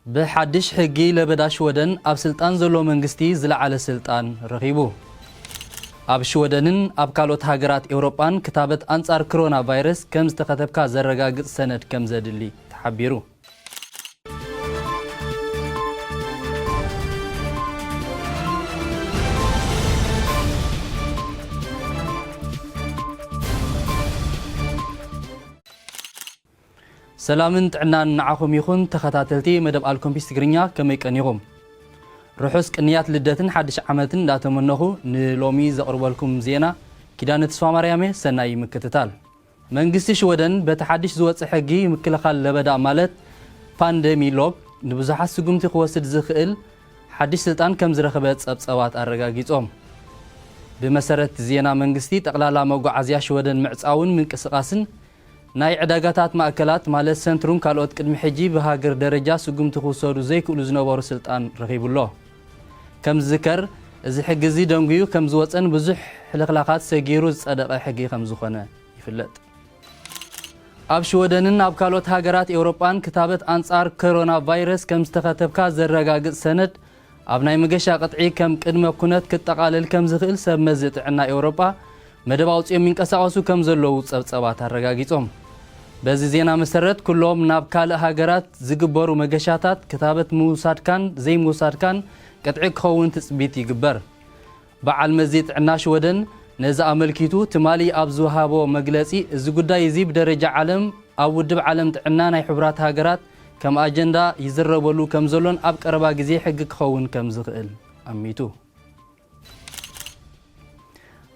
ብሓድሽ ሕጊ ለበዳ ሽወደን ኣብ ስልጣን ዘሎ መንግስቲ ዝለዓለ ስልጣን ረኺቡ። ኣብ ሽወደንን ኣብ ካልኦት ሃገራት ኤውሮጳን ክታበት ኣንጻር ክሮና ቫይረስ ከም ዝተኸተብካ ዘረጋግጽ ሰነድ ከም ዘድሊ ተሓቢሩ። ሰላምን ጥዕናን ንዓኹም ይኹን፣ ተኸታተልቲ መደብ ኣልኮምፒስ ትግርኛ፣ ከመይ ቀኒኹም? ርሑስ ቅንያት ልደትን ሓድሽ ዓመትን እንዳተመነኹ፣ ንሎሚ ዘቕርበልኩም ዜና ኪዳነ ተስፋ ማርያም እየ። ሰናይ ምክትታል። መንግስቲ ሽወደን በቲ ሓድሽ ዝወጸ ሕጊ ምክልኻል ለበዳ ማለት ፓንደሚ ሎግ ንብዙሓት ስጉምቲ ክወስድ ዝኽእል ሓድሽ ስልጣን ከም ዝረኸበ ጸብጸባት ኣረጋጊጾም። ብመሰረት ዜና መንግስቲ፣ ጠቕላላ መጓዓዝያ ሽወደን ምዕጻውን ምንቅስቓስን ናይ ዕዳጋታት ማእከላት ማለት ሰንትሩም ካልኦት ቅድሚ ሕጂ ብሃገር ደረጃ ስጉምቲ ክውሰዱ ዘይክእሉ ዝነበሩ ስልጣን ረኺቡ ኣሎ። ከም ዝዝከር፣ እዚ ሕጊ እዚ ደንጉዩ ከም ዝወጸን ብዙሕ ሕልኽላኻት ሰጊሩ ዝጸደቐ ሕጊ ከም ዝኾነ ይፍለጥ። ኣብ ሽወደንን ኣብ ካልኦት ሃገራት ኤውሮጳን ክታበት ኣንጻር ኮሮና ቫይረስ ከም ዝተኸተብካ ዘረጋግጽ ሰነድ ኣብ ናይ መገሻ ቅጥዒ ከም ቅድመ ኩነት ክጠቓለል ከም ዝኽእል ሰብ መዚ ጥዕና ኤውሮጳ መደብ ኣውጺኦም ይንቀሳቐሱ ከም ዘለዉ ጸብጸባት ኣረጋጊጾም። በዚ ዜና መሰረት፣ ኩሎም ናብ ካልእ ሃገራት ዝግበሩ መገሻታት ክታበት ምውሳድካን ዘይምውሳድካን ቅጥዒ ክኸውን ትጽቢት ይግበር። በዓል መዚ ጥዕና ሽወደን ነዚ ኣመልኪቱ ትማሊ ኣብ ዝሃቦ መግለጺ፣ እዚ ጉዳይ እዚ ብደረጃ ዓለም ኣብ ውድብ ዓለም ጥዕና ናይ ሕቡራት ሃገራት ከም ኣጀንዳ ይዝረበሉ ከም ዘሎን ኣብ ቀረባ ግዜ ሕጊ ክኸውን ከም ዝኽእል ኣሚቱ።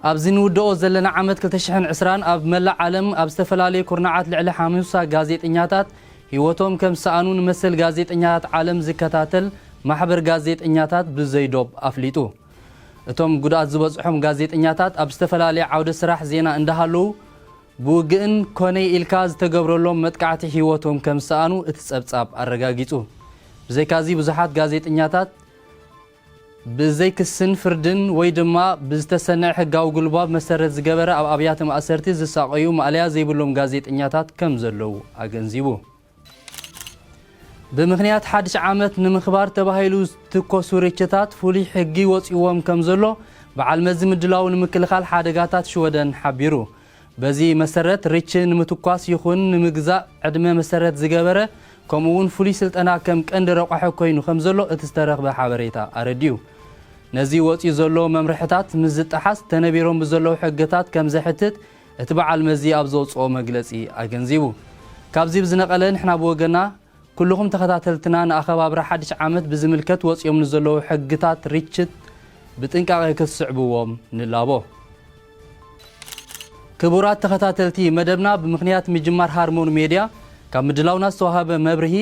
ኣብዚ ንውድኦ ዘለና ዓመት ክልተ ሽሕን ዕስራን ኣብ መላእ ዓለም ኣብ ዝተፈላለዩ ኩርናዓት ልዕሊ ሓሙሳ ጋዜጠኛታት ህይወቶም ከም ዝሰኣኑ ንመሰል ጋዜጠኛታት ዓለም ዝከታተል ማሕበር ጋዜጠኛታት ብዘይ ዶብ ኣፍሊጡ። እቶም ጉድኣት ዝበጽሖም ጋዜጠኛታት ኣብ ዝተፈላለየ ዓውደ ስራሕ ዜና እንዳሃለዉ ብውግእን ኮነይ ኢልካ ዝተገብረሎም መጥቃዕቲ ህይወቶም ከም ዝሰኣኑ እቲ ጸብጻብ ኣረጋጊጹ። ብዘይካዚ ብዙሓት ጋዜጠኛታት ብዘይ ክስን ፍርድን ወይ ድማ ብዝተሰነዐ ሕጋዊ ጉልባብ መሰረት ዝገበረ ኣብ ኣብያተ ማእሰርቲ ዝሳቐዩ ማእለያ ዘይብሎም ጋዜጠኛታት ከም ዘለዉ ኣገንዚቡ። ብምኽንያት ሓድሽ ዓመት ንምኽባር ተባሂሉ ዝትኮሱ ርችታት ፍሉይ ሕጊ ወጺዎም ከም ዘሎ በዓል መዚ ምድላው ንምክልኻል ሓደጋታት ሽወደን ሓቢሩ። በዚ መሰረት ርች ንምትኳስ ይኹን ንምግዛእ ዕድመ መሰረት ዝገበረ ከምኡ እውን ፍሉይ ስልጠና ከም ቀንዲ ረቋሒ ኮይኑ ከም ዘሎ እቲ ዝተረኽበ ሓበሬታ ኣረዲኡ። ነዚ ወጺኡ ዘሎ መምርሕታት ምስ ዝጠሓስ ተነቢሮም ብዘለዉ ሕግታት ከም ዘሕትት እቲ በዓል መዚ ኣብ ዘውጽኦ መግለጺ ኣገንዚቡ። ካብዚ ብዝነቐለ ንሕና ብወገና ኩልኹም ተኸታተልትና ንኣኸባብራ ሓድሽ ዓመት ብዝምልከት ወጺኦም ንዘለዉ ሕግታት ርችት ብጥንቃቐ ክትስዕብዎም ንላቦ። ክቡራት ተኸታተልቲ መደብና፣ ብምኽንያት ምጅማር ሃርሞን ሜድያ ካብ ምድላውና ዝተዋህበ መብርሂ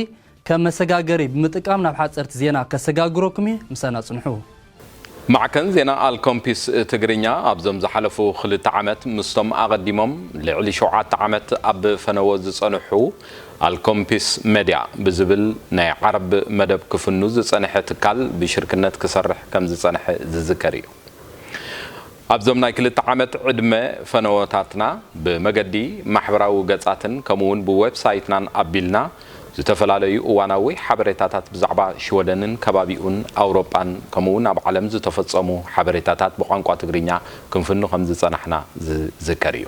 ከም መሰጋገሪ ብምጥቃም ናብ ሓጸርቲ ዜና ከሰጋግረኩም እየ። ምሳና ጽንሑ። ማዕከን ዜና ኣልኮምፒስ ትግርኛ ኣብዞም ዝሓለፉ ክልተ ዓመት ምስቶም ኣቐዲሞም ልዕሊ ሸውዓተ ዓመት ኣብ ፈነወ ዝጸንሑ ኣልኮምፒስ ሜድያ ብዝብል ናይ ዓርብ መደብ ክፍኑ ዝጸንሐ ትካል ብሽርክነት ክሰርሕ ከም ዝጸንሐ ዝዝከር እዩ። ኣብዞም ናይ ክልተ ዓመት ዕድመ ፈነወታትና ብመገዲ ማሕበራዊ ገጻትን ከምኡውን ብዌብሳይትናን ኣቢልና ዝተፈላለዩ እዋናዊ ሓበሬታታት ብዛዕባ ሽወደንን ከባቢኡን ኣውሮጳን ከምኡውን ኣብ ዓለም ዝተፈጸሙ ሓበሬታታት ብቋንቋ ትግርኛ ክንፍኑ ከም ዝጸናሕና ዝዝከር እዩ።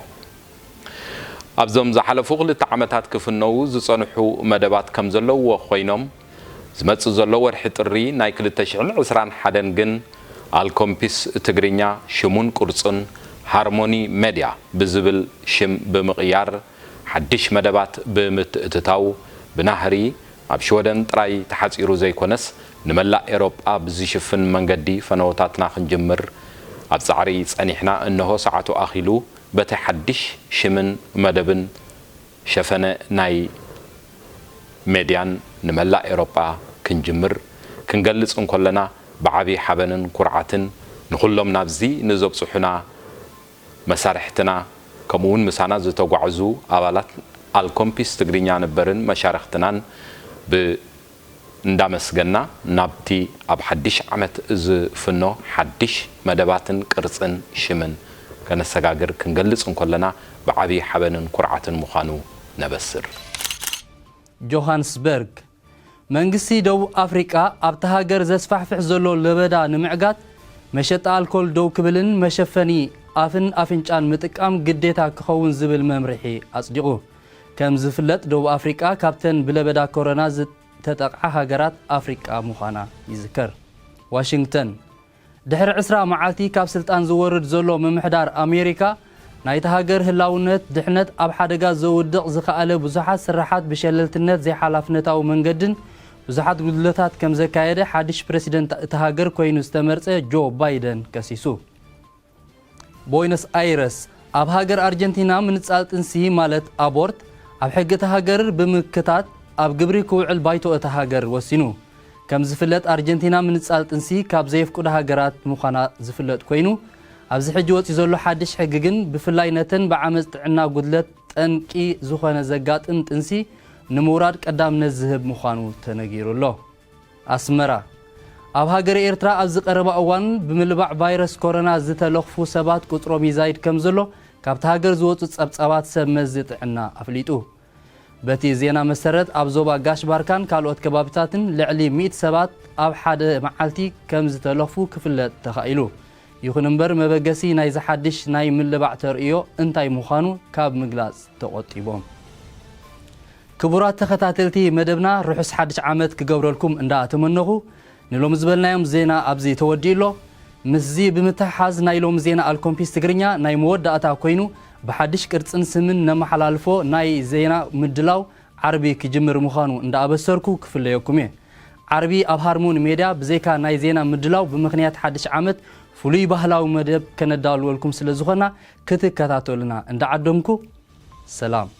ኣብዞም ዝሓለፉ ክልተ ዓመታት ክፍነዉ ዝጸንሑ መደባት ከም ዘለውዎ ኮይኖም፣ ዝመጽእ ዘሎ ወርሒ ጥሪ ናይ ክልተ ሽሕን ዕስራን ሓደን ግን ኣልኮምፒስ ትግርኛ ሽሙን ቅርጹን ሃርሞኒ ሜድያ ብዝብል ሽም ብምቕያር ሓድሽ መደባት ብምትእትታው ብናህሪ ኣብ ሽወደን ጥራይ ተሓጺሩ ዘይኮነስ ንመላእ ኤሮጳ ብዝሽፍን መንገዲ ፈነወታትና ክንጅምር ኣብ ጻዕሪ ጸኒሕና እንሆ ሰዓቱ ኣኺሉ በቲ ሓድሽ ሽምን መደብን ሸፈነ ናይ ሜድያን ንመላእ ኤሮጳ ክንጅምር ክንገልጽ እንኮለና ብዓቢ ሓበንን ኩርዓትን ንኹሎም ናብዚ ንዘብጽሑና መሳርሕትና ከምኡውን ምሳና ዝተጓዕዙ ኣባላት ኣልኮምፒስ ትግርኛ ነበርን መሻርኽትናን ብ እንዳመስገና ናብቲ ኣብ ሓድሽ ዓመት ዝፍኖ ሓድሽ መደባትን ቅርጽን ሽምን ከነሰጋግር ክንገልጽ እንኮለና ብዓቢ ሓበንን ኩርዓትን ምዃኑ ነበስር። ጆሃንስበርግ፣ መንግስቲ ደቡብ ኣፍሪቃ ኣብታ ሃገር ዘስፋሕፍሕ ዘሎ ለበዳ ንምዕጋት መሸጣ ኣልኮል ደው ክብልን መሸፈኒ ኣፍን ኣፍንጫን ምጥቃም ግዴታ ክኸውን ዝብል መምርሒ ኣጽዲቑ። ከም ዝፍለጥ ደቡብ ኣፍሪቃ ካብተን ብለበዳ ኮሮና ዝተጠቕዓ ሃገራት ኣፍሪቃ ምዃና ይዝከር። ዋሽንግተን። ድሕሪ ዕስራ መዓልቲ ካብ ስልጣን ዝወርድ ዘሎ ምምሕዳር ኣሜሪካ፣ ናይታ ሃገር ህላውነት ድሕነት ኣብ ሓደጋ ዘውድቕ ዝኸኣለ ብዙሓት ስራሓት ብሸለልትነት ዘይሓላፍነታዊ መንገድን ብዙሓት ጉድለታት ከም ዘካየደ ሓድሽ ፕረሲደንት እታ ሃገር ኮይኑ ዝተመርጸ ጆ ባይደን ከሲሱ። ቦይነስ ኣይረስ። ኣብ ሃገር ኣርጀንቲና ምንጻል ጥንሲ ማለት ኣቦርት ኣብ ሕጊ እታ ሃገር ብምክታት ኣብ ግብሪ ክውዕል ባይቶ እታ ሃገር ወሲኑ። ከም ዝፍለጥ ኣርጀንቲና ምንጻል ጥንሲ ካብ ዘየፍቅዱ ሃገራት ምዃና ዝፍለጥ ኮይኑ፣ ኣብዚ ሕጂ ወጺኡ ዘሎ ሓድሽ ሕጊ ግን ብፍላይ ነተን ብዓመጽ ጥዕና ጉድለት ጠንቂ ዝኾነ ዘጋጥም ጥንሲ ንምውራድ ቀዳምነት ዝህብ ምዃኑ ተነጊሩ ኣሎ። ኣስመራ። ኣብ ሃገረ ኤርትራ ኣብዚ ቀረባ እዋን ብምልባዕ ቫይረስ ኮሮና ዝተለኽፉ ሰባት ቁጽሮም ይዛይድ ከም ዘሎ ካብቲ ሃገር ዝወጹ ጸብጻባት ሰብ መዚ ጥዕና ኣፍሊጡ። በቲ ዜና መሰረት ኣብ ዞባ ጋሽ ባርካን ካልኦት ከባቢታትን ልዕሊ ሚእቲ ሰባት ኣብ ሓደ መዓልቲ ከም ዝተለኽፉ ክፍለጥ ተኻኢሉ። ይኹን እምበር መበገሲ ናይዚ ሓድሽ ናይ ምልባዕ ተርእዮ እንታይ ምዃኑ ካብ ምግላጽ ተቖጢቦም። ክቡራት ተኸታተልቲ መደብና ርሑስ ሓድሽ ዓመት ክገብረልኩም እንዳ ተመነኹ ንሎም ዝበልናዮም ዜና ኣብዚ ተወዲኡ ኣሎ። ምስዚ ብምትሕሓዝ ናይ ሎም ዜና ኣልኮምፒስ ትግርኛ ናይ መወዳእታ ኮይኑ ብሓድሽ ቅርጽን ስምን ነመሓላልፎ ናይ ዜና ምድላው ዓርቢ ክጅምር ምዃኑ እንዳ ኣበሰርኩ ክፍለየኩም እየ። ዓርቢ ኣብ ሃርሞኒ ሜድያ ብዘይካ ናይ ዜና ምድላው ብምኽንያት ሓድሽ ዓመት ፍሉይ ባህላዊ መደብ ከነዳልወልኩም ስለ ዝኾና ክትከታተሉና እንዳ ዓደምኩ ሰላም።